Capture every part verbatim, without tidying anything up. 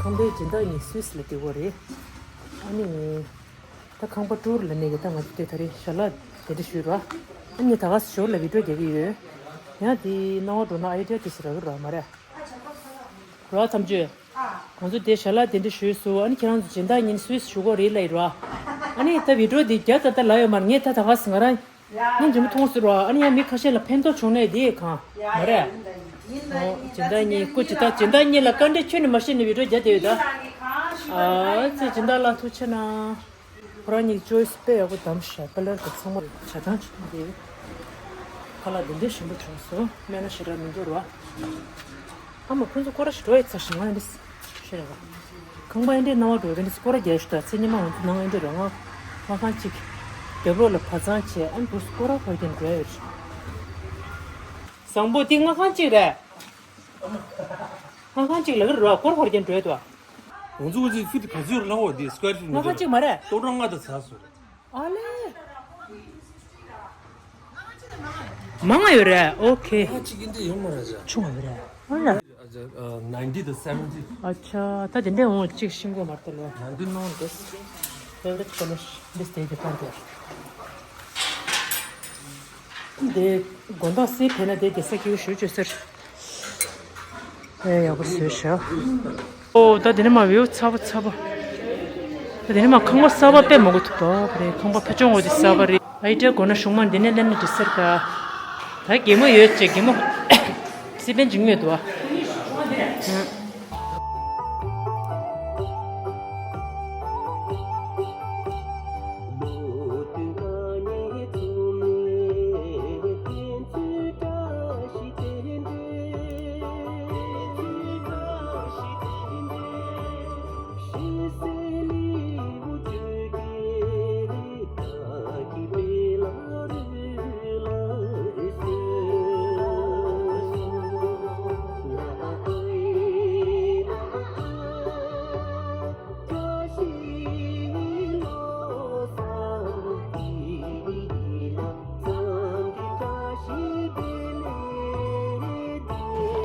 ཁང་པའི་སྦྱིན་བདག་གཉིས་སུད་སི་ལ་བསྡད་ཡོད་རེད། ཨ་ནི། ད་ཁང་པ་ཊུར་ལ་གནས་ཀྱི་ད་ང་ཚོ་དེ་ད་རེས་ཞལ་ལག་དེ་འདྲ་ཞུས་ར། ཨ་ནི་ད་ག་ཞོར་ལ་བི་ཌིའོ་རྒྱག་གི་ཡོད། ཡང་དེ་སྣང་བ་འགྲོ་ན་ཨའི་ཌི་ཡ་དེ་ཞིག་རག་གི་ར་མ་རེད། ར་ཐམས་ཅད། ང་ཚོ་དེ་ཞལ་ལག་དེ་འདྲ་ཞུས་སོང་། ཨ་ནི་ཁྱེད་རང་ཚོ་སྦྱིན་བདག་གཉིས་སུད་སི་ཞུ་གོ་རེད་ལ་ཡིན་ར། ཨ་ནི་ད་བི་ཌིའོ་དེ་རྒྱག་ད་ད་ལ་ཡོད་མ་རེད། ངས་ད་ད་ག་ང་རང་སྙིང་རྗེ་མོ་མཐོང་སོང་ར། ཨ་ནི་ཡང་མི་ཁ་ཤས་ལ་ཕན་ཐོགས་བྱུང་ན་དེ་གང་མ་རེད། ཨོ་སྦྱིན་བདག་གཉིས་སྐུ་ཅི་ད་སྦྱིན་བདག་གཉིས་ལ་བཀའ་འདྲི་ཁྱོན་ནས་མ་བཤད་ནས་བི་ཌིའོ་རྒྱག་བསྡད་ཡོད་ད། ཨ་ཙི་སྦྱིན་བདག་ལགས་ཐུགས་རྗེ་གནང་། ཁོ་རང་གཉིས་ཅོའི་སི་དཔེ་ཡག་པོ་བདམས་ཤག་ཀ་ལར་དང་ཚང་མ་ཆ་ཚང་ཆ་ཚང་དེ། ཁ་ལག་འདི་འདྲའི་ཞིམ་པོ་བྱུང་སོང་། སྨན་ན་ཞེ་དྲག་མི་འདུག་ར། ཨ་མ་ཁོང་ཚོ་སྐོར་ར་ཞིག་འགྲོ་ཡི་ཚར་ཞིག་ང་འདི་ཤེས་ར། ཁང་པ་འདི་འདྲའི་སྣང་བ་འགྲོ་གི་འདི་སྐོར་ར་རྒྱག་ཞིག་ད་ཚེ་ཉི་མ་ང་ཚོ་ནང་འདི་འདྲ་ར་ང་། ང་ཁང་གཅིག་རྒྱབ་ལོགས་ལ་བ་ཚང་བྱས། ཨ་མ་བུ་སྐོར་ར་ཧོར་གྱིན་འགྲོ་ཡོད། བཟང་པོ་འདི་ང་ཁང་གཅིག་རེད། ང་ཁང་གཅིག་ལ་གི་ར་སྐོར་ཧོར་གྱིན་འགྲོ་ཡོད་དོ། ང་ཚོ་ཚོའི་ཕིཊ་ག་ཚོད་ལྷག་འོ་དེ་སྐོར་ཕིཊ་ང་ཁ་ཅིག་མ་རེད། སྟོང་ཕྲག་ལྔ་དང་ཚར་སོང་། ཨ་ལེ། མང་ང་ཡོད་རེད། ཨོ་ཁེ། ཁ་ཅིག་གི་འདི་ཡོད་མ་རེད་ཅག་ཆུང་བ་ཡོད་རེད། ཨ་ལེ། ཨ་ཅག་ཨ་ནའིན་ཊི་དང་སེ་ཝེན་ཊི། ཨ་ཅག་ད་དེ་འདྲས་འོང་གཅིག་ཤིང་སྒོ་མར་ཏེ་ལོ། ནའིན་ཊི། No, this favorite color, this day the purple. དེ་དགོན་བདག་སེ་ཕེ་ན་དེ་དེ་ས་ཀྱི་ཞུ་ཅོ་ཟེར། ཨེ་ཡག་པོ་བཟོས་ཤག་ཨོ་ད་དེ་ནས་མ་བེའུ་ཚ་པོ་ཚ་པོ། ད་དེ་ནས་མ་ཁང་པ་གསར་པ་དཔེ་མང་པོ་འདུག་པ་རེད། ཁང་པ་ཕ་ཆུང་འོ་དེ་གསར་པ་རེད། ཨའི་ཌི་ཡ་དགོས་ན་གཞུག་མ་འདི་ནས་ལེན་ན་འགྲིག་ཟེར་ད། ད་གད་མོ་ཡོད་ཅེ་གད་མོ། སི་པན་འཇིགས་མེད་འདུག་ཨ།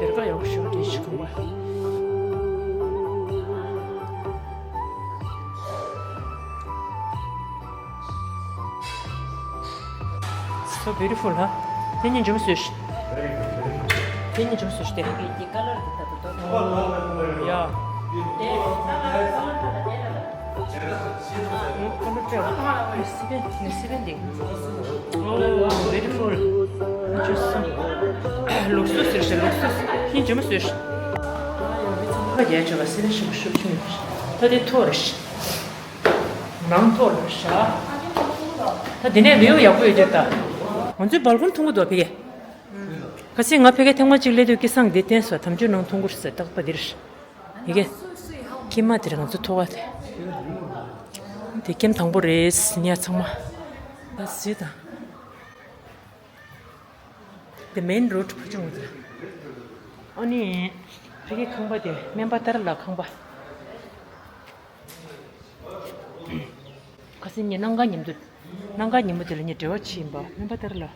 སྡེར་ཁ་ཡག་པོ་ཞིག་རེད་ཤི་ཁུག་པ། So beautiful, ཧ། དེ་གཉིས་འཇོམས་སུ་ཤི། དེ་གཉིས་འཇོམས་སུ་ཤི་སྟེ། ཡ། Oh, beautiful. ལུགས་སྲོལ་ཟེར་ཞིག་ལུགས་སྲོལ། ཧིན་ཇི་མ་ཟེར་ཞིག་ཁ་རྒྱ་ཆོ་ག་སེ་ར་ཤི་ཤུབ་ཤུབ་ཆུ་ནི། ད་དེ་ཐོ་རེ་ཤི། ནང་ཐོ་རེ་ཤ། ད་དེ་ནས་བེའུ་ཡག་པོ་ཡོད་ཀྱག་ད། ང་ཚོའི་སྦལ་ཀོན་མཐོང་གི་འདུག་ཕ་གི། ཁ་སང་ང་ཕ་གི་ཐེངས་མ་གཅིག་སླེབས་དུས་སྐལ་བཟང་འདི་བསྟན་སོང་། དམ་ཆོས་ནང་མཐོང་གི་རེད་ཟེར། རྟག་པ་འདིར། ཡི་གེ། ཀྱེ་མ་དེར་ང་ཚོ་ཐོག་ཁ་དེ། དེ་ཀེམ་དང་པོ་རེད་ཉ་ཚང་མ། ད་ཟེ་དང་། དེ་མེན་རོ་ཌི་ཕུ་ཆུང་དེ། ཨ་ནི། ཕ་གི་ཁང་པ་དེ་སྨན་པ་ཏཱ་ར་ལགས་ཁང་པ། ཁ་སང་ངས་སྣང་ག་ཉིན་དུ། སྣང་ག་ཉིན་མོ་དེ་ལ་ངས་འབྲེལ་བ་བྱས་ཡིན་པ། སྨན་པ་ཏཱ་ར་ལགས་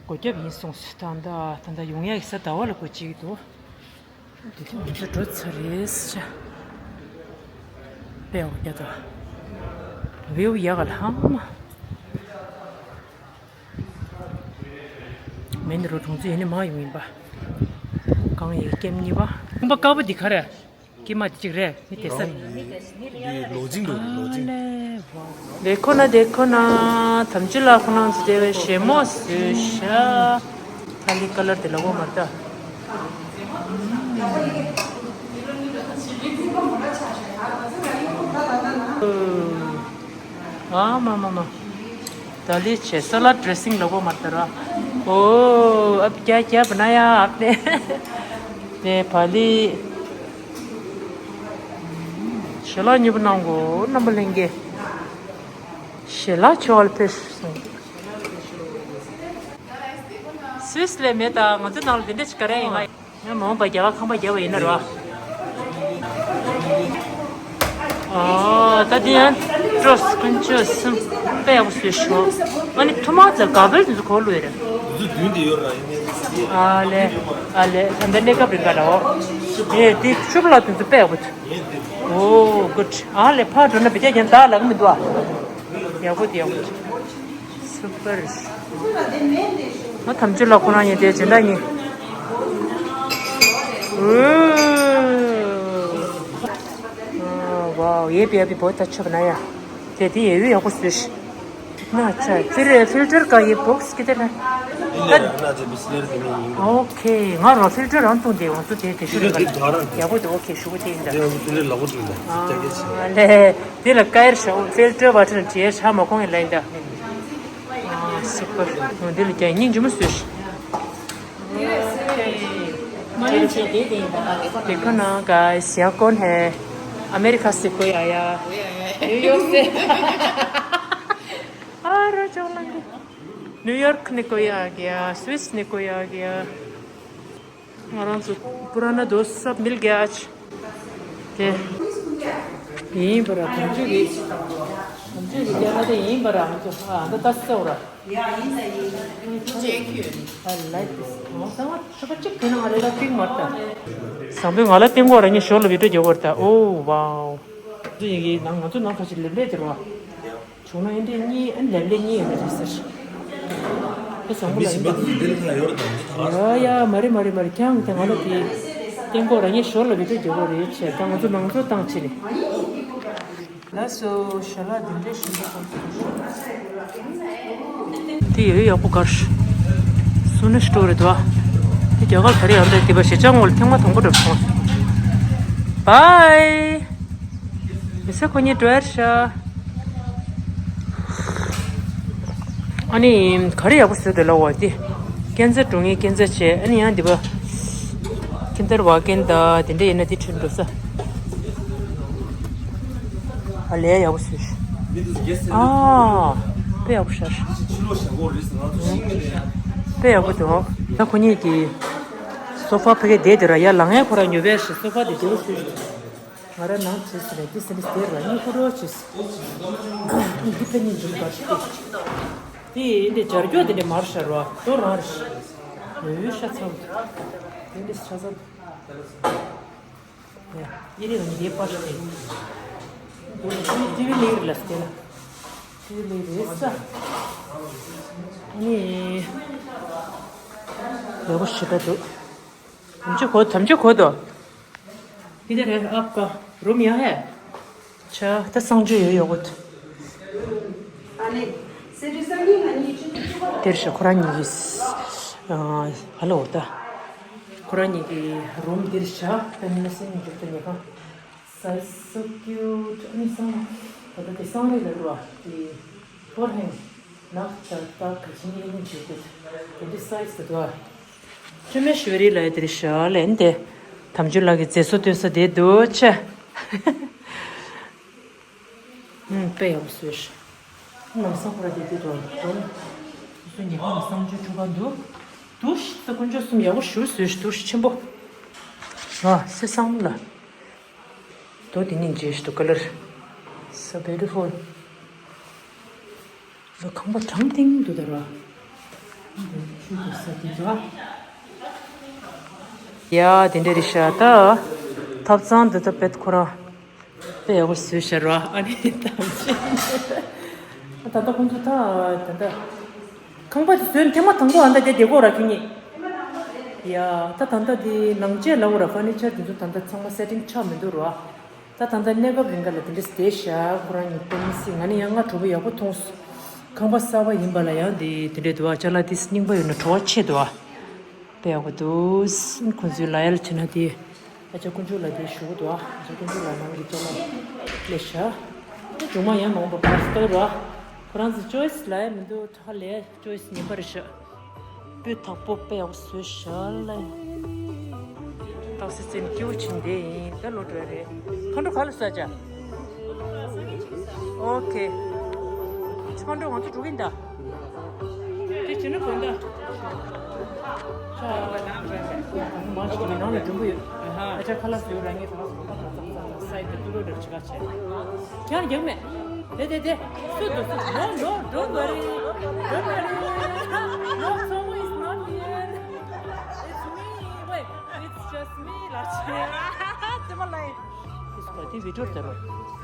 སྒོ་རྒྱབ་ཡིན་གསུངས་སོང་། ད་ལྟ་ད་ལྟ་ཡོང་ཡག་གི་གཟའ་ཟླ་བ་ལ་སྒོ་ཕྱེ་གི་འདུག་དེ་དུས་ང་ཚོ་འགྲོ་ཚར་རེད་ཤག་དཔེ་ཡག་པོ་རྒྱག་འདུག་བེའུ་ཡག་ག་ལ་ཧང་མ། མེན་རོ་གྲོང་ཚོ་ཡིན་ནི་མ་ཡོང་ཡིན་པ། གང་ཡིན་ཀེམ་གཉིས་པ། ཁང་པ་དཀར་པོ་འདི་ག་རེ། ཀྱེ་མ་འདི་གཅིག་རེད། མི་དེ་ས། འདི་ལོ་རྫིང་འདུག་ལོ་རྫིང་། དེ་ཁོ་ན་དེ་ཁོ་ན། དམ་ཆོས་ལགས་ཁོ་རང་ཚོ་དེ་བས་ཞེ་མོ་བཟོས་ཤག་ཐ་ལི་ཀ་ལར་དེ་ལ་འོ་མར་ལྟ། ཨ་མ་མ་མ། ད་ལི་ཆེ་ས་ལ་ཌི་རེ་སིང་ལ་འོ་མར་ལྟ་ར། ཨོ་ཨབ་ཀྱ་ཀྱ་བ་ན་ཡ་ཨབ་ནེ། དེ་ཕ་ལི། ཞལ་ལག་མཉེས་པོ་གནང་གོ་རྣམ་པ་ལྷན་རྒྱས། ཞལ་ལག་མཆོད་པར་ཕེབས་སོང་། སུད་སི་ལས་མེད་ད་ང་ཚོ་ནང་ལ་དེ་འདྲ་ཞིག་ག་རེ་ཡིན་ང་། ཡང་མ་འོངས་པ་རྒྱ་གར་ཁང་པ་རྒྱབ་པ་ཡིན་ན་རོ། ཨོ་ད་དེ་ཡང་ཀྲོས་ཀུན་ཆོས་གསུམ་དཔེ་ཡག་པོ་བཟོས་ཤོག་ཨ་ནི་ཐུ་མ་ཙ་ག་བེལ་དེ་ཚོ་གོ་ལོས་རེད། དེ་ཚོ་བདུན་དེ་ཡོད་ར་ཡིན་ནའི། ཨ་ལེ། ཨ་ལེ། ད་ལྟ་གནས་སྐབས་རིང་ག་ལ་འོ། ཨེ་དེ་ཤུ་བ་ལ་དེ་ཚོ་དཔེ་ཡག་པོ་འདུག་ཨོ་གུད། ཨ་ལེ་ཕར་འགྲོ་ན་བི་ཏ་རྒྱན་བདག་ལ་གི་མི་འདུག་ཨ། ཡག་པོ་འདུག་ཡག་པོ་འདུག་སུ་པར། ང་དམ་ཆོས་ལགས་ཁོ་རང་ཡིན་དེ་སྦྱིན་བདག་ཡིན། ཨོ། ཝའོ། ཡེ་བི་ཡེ་བི་བོ་ད་ཆོབ་ན་ཡ། དེ་དེ་ཡེ་ཡུ་ཡག་པོ་བཟོས་ཤི། ན་ཆ་ཕིལ་ཕིལ་ཊར་ག་ཡེ་བོག་སི་ཀི་དེ་ན། ད་ཨོ་ཁེ། ང་རང་ཕིལ་ཊར་རང་བཏུང་དེ་འོང་ཚོ་དེ་དེ་ཤུ་རེ་ག་ཡག་པོ་འདུག་ཨོ་ཁེ་ཞུ་གི་དེ་ཡིན་ད། ཨ་ལེ། དེ་ལ་ཀ་ཡར་ཤ་ཕིལ་ཊར་བ་ཊན་བྲིས་ཧྲ་མ་ཁོང་ཡིན་ལ་ཡིན་ད། ཨ་སུ་པར། འདི་ལ་ཀྱང་སྙིང་རྗེ་མོ་བཟོས་ཤི། देखो ना गाइस, यहाँ कौन है? अमेरिका से कोई आया? न्यूयॉर्क से। आ रहा चौलंगी। न्यूयॉर्क ने कोई आ गया, स्विस ने कोई आ गया। ང་རང་ཚོ་पुराना दोस्त सब मिल गया आज. དེ་ཡིན་པ་ར། དམ་ཆོས་ཀྱི་དམ་ཆོས་ཀྱི་སྐད་ན་དེ་ཡིན་པ་ར། ང་ཚོ་ཨ་འདི་ལྟ་སེ་འོ་ར། Yeah, ཡིན་ད་ཡིན། I like this. ང་ཚང་མ་ཆོ་པ་གཅིག་གྱོན་ན་ང་རེ་ལ་ཏིང་མར་ད། བཟང་པོའི་ང་ལ་ཏིང་གོ་ར་ངས་ཞོར་ལ་བི་ཏྲོ་རྒྱག་གོ་ར་ད། Oh wow. འདི་ཡིན་གྱི་ནང་ང་ཚོ་ནང་ཁ་ཤས་ལེབ་ལེབ་དེ་ར་བ། བྱུང་ན་ཨེ་འདྲས་གཉིས་ཨ་ལེབ་ལེབ་གཉིས་ཡོད་ན་རེད་ཟེར། ཨེ་བཟང་པོ་ལ་ཡིན་པ། ཡ་ཡ་མ་རེད་མ་རེད་མ་རེད། ཁྱེད་རང་གིས་ང་ལ་དེ་ཏིང་གོ་ར་ངས་ཞོར་ལ་བི་ཏྲོ་རྒྱག་གོ་རེད་བྱས་ད་ང་ཚོ་ནང་ཚོ་བཏང་ཕྱིན་ནས། ལགས་སོ། ཞལ་ལག་འདི་འདྲས་ཞིམ་པོ་གཏོང་ཐུབ་ཤོག་དེ་ཡོད་ཡག་པོ་གར། སུ་ནི་སི་ཊོར་རེད་དོ། དེ་རྒྱ་གར་ག་རེ་ཡང་འདྲ་དེ་པ་ཞེ་ཅང་ངོ་ལ་ཐེངས་མ་དང་པོ་འགྲོ་སོང་། བའི། མི་ས་ཁོ་གཉིས་འགྲོ་ཡར་ཤ། ཨ་ནི་ག་རེ་ཡག་པོ་བཟོས་འདུག་ལབ་པ་དེ། སྐས་འཛེག་འགྲོ་མཁན་སྐས་འཛེག་བྱས། ཨ་ནི་ཡང་འདི་པ། ཁྱིམ་ཐར་བ་ཀན་ད་དེ་འདྲ་ཡིན་ན་དེ་ཁྲིད་འགྲོ་ས། ཨ་ལས་ཡག་པོ་བཟོས་ཤག་ཨ། དཔེ་ཡག་པོ་ཤར། དཔེ་ཡག་པོ་འདུག་ད་ཁོ་གཉིས་ཀྱི་སོ་ཕ་ཕ་གི་བསྡད་དེ་ར་ཡར་ལངས་ཡས་ཁོ་རང་ཉོ་བས་ཤི་སོ་ཕ་དེ་བདེ་པོ་བཟོས་ཤག་ང་རང་ནང་བྱས་ཟིན་རེད། དེ་ཟིན་རེད་དེ་ར་གཉིས་ཁོ་རོ་བྱས། འདི་ཕ་གཉིས་འཛུམ་ག་ཤི་ཏེ། དེ་འདི་སྦྱར་སྐྱོ་དེ་འདྲ་མར་ཤར་བ་དོ་རང་རེད། ཡོད་ཤ་ཚ་བོ་དེ་འདྲ་ཤ་ཚ་བོ། ཡ་ཡི་རེ་ལ་ཉི་རེ་པར་ཏེ། ཏི་ཝི་ལེ་རི་ལ་སྟེ་ན། ཏི་ཝི་ལེ་རི་ས། ནི། ཡག་པོ་ཞེ་དྲག་འདུག་དམ་ཆོས་གོ་དམ་ཆོས་གོ་དོ། किधर है आपका रूम? यहाँ है। ཆ་ད་གསང་སྤྱོད་ཡོད་ཡོད་གོ། དེར་ཤ་ཁོ་རང་གཉིས་ཀྱིས། ཨ་ཧ་ལོ་ད། ཁོ་རང་གཉིས་ཀྱི་རུམ་འདིར་བཞག་ད་ནི་སེམས་ཉིད་འཇོག་ཏུ་ཉེ་གང་། Size so cute. ཨ་ནི་སང་ད་ལྟ་དེ་སང་རེད་ལ་རུ་བ་དེ་ཕོར་ཧེང་ནག་ད་ད་ག་ཆེན་ཡིན་ནི་འཇོག་ཏུ་དེ་འདྲའི་སའི་ཛི་ད་དུ་བ། ཆུ་མེ་ཤོ་རི་ལ་ཡ་དེར་བཞག་ལན་དེ་དམ་ཆོས་ལགས་ཀྱི་མཛེས་བཟོ་སྟོན་ས་དེ་འདུག་ཆེ། ཨུམ། དཔེ་ཡག་པོ་བཟོས་ཤག་ལམ་སང་ཁོ་ར་དེ་དེ་དོ་དོ། སུ་ཉི་ཧོང་གསང་སྤྱོད་ཁྲུ་ག་འདུག་འདུག་ཤི་ས་དཀོན་མཆོག་གསུམ་ཡག་པོ་ཞུ་བཟོས་ཤག་འདུག་ཤི་ཆེན་པོ། ང་སེ་སང་ལ། དོ་དེ་ནི་མཇལ་ཤི་འདུག color so beautiful. ཁང་པ་གྲང་ཐིང་འདུག་ད་ར། ཆུ་དེ་ས་དེ་ར། ཡ་དེ་འདྲ་རེད་ཤག་ད་ཐབ་ཚང་འདི་ད་པེད་ཁོ་རང་དཔེ་ཡག་པོ་བཟོས་ཤག་ར། ཨ་ནི་ད་ད་ལྟ་ཁོང་ཚོ་ད་ད་ལྟ་ཁང་པ་དེ་བཟོས་ཐེངས་མ་དང་པོ་ཨ་ད་དེ་དེ་གོ་ར་ཁྱོད་གཉིས། ཡ་ད་ད་ལྟ་དེ་ནང་ཆས་ལ་འོ་ར་ཕར་ནི་ཆར་དེ་ཚོ་ད་ལྟ་ཚང་མ་སེ་ཊིང་ཆགས་མི་འདུག་ར། ད་ད་ལྟ་གནས་སྐབས་རིང་ག་ལ་དེ་འདྲ་བསྡད་ཤག་ཁོ་རང་གཉིས་དཔེ་མི་སྲིད། ང་ནི་ཡང་སྔ་དྲོ་པོ་ཡག་པོ་མཐོང་སོང་། ཁང་པ་གསར་པ་ཡིན་པ་ལ་ཡང་དེ་དེ་འདྲ་འདུག་ཨ་ཅག་ལགས་དེ་རྙིང་པ་ཡོད་ན་བྲོ་བ་ཆེ་འདུག་ཨ། དཔེ་ཡག་པོ་འདུག་ཁོང་ཚོའི་ལ་ཡལ་བྱས་ན་དེ་ཨ་ཅག་དཀོན་མཆོག་ལགས་དེ་ཞུ་གི་འདུག་ཨ། ཨ་ཅག་དཀོན་མཆོག་ལགས་ནང་གི་ཅ་ལག་སླེབས་ཤག་ད་མཇུག་མ་ཡང་མ་འོངས་པ་བར་སྟོར་ར། ཁོ་རང་ཚོ་ཅོའི་སི་ལ་ཡ་མི་འདུག་ཧ་ལས་ཅོའི་སི་ངན་པ་རེད་ཤག་སྤུས་དག་པོ་དཔེ་ཡག་པོ་བཟོས་ཤག་ལ། ཏག་སེ་ཙེན་སྐྱིད་པོ་བྱིན་བསྡད་ཡིན། ད་ལོ་འགྲོ་ཡ་རེད། མཁའ་འགྲོ་ག་ལ་ས་ཅག་ཨོ་ཁེ། མཁའ་འགྲོ་ང་ཚོ་འགྲོ་གིན་ད། དེ་བྱིན་ན་གོ་ད། ཆ། མ་ཞིག་ནང་ལ་འགྲོ་གི་ཡོད། ཨ་ཅག་ཁ་ལག་ཟོས་ར་ངས་ད་ས་ཡི་དུ་ཏུ་རོ་འདྲ་ཆི་ག་བྱས། ཁྱེད་རང་རྒྱག་མེད། དེ་དེ་དེ། སུ་འདུག་སུ། No, no, don't worry. Don't worry. No, Tsomo is not here. ཙེ་མ་ལ་ཡིན། ཁྱེད་ཚོ་དེ་བི་ཌིའོ་དེ་རོ།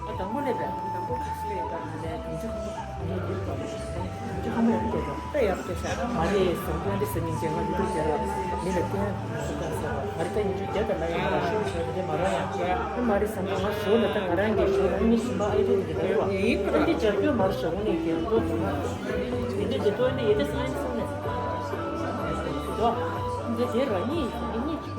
ཨ་དང་པོ་ལས་པས། དང་པོ་ཁྱེད་ཚོ་ལས་པས་ལས་དུམ་ཅུ་ཁམ་པོ་ངས་འདིར་བ་ལས་དུམ་ཅུ་ཁམ་པོ་ཡར་སྐྱེས་དོ། ད་ཡར་སྐྱེས་ཤག་མ་རེད་ཟེར་དོན་འདི་ཟེར་མིན་ཅན་ང་བི་ཌིའོ་དེ་རོ། མི་ལ་བསྟན་སུ་ག་ཟེར་བ། ང་རེ་ད་ཉི་ཤུ་བརྒྱ་དང་ལ་ཡང་ང་ཤོར་ཤོར་དེ་མ་ར་ཡང་། ཨ་མ་རེད་བསམ་ན་ང་ཞོར་ལ་ད་ང་རང་གི་ཞོར་ལ་ནི་ཤིང་པ་ཨེ་རེད་འདི་རེད་བ། ཡིན་ད་འདི་སྦྱར་རྒྱུ་མར་ཞོག་ནས་རྒྱལ་ཏོ་དུ་མ། འདི་འདི་འདི་ཏོ་འདི་ཡེ་ད་སང་སང་ནས། དོ། འདི་དེ་ར་གཉིས་འདི་གཉིས་ཆུ།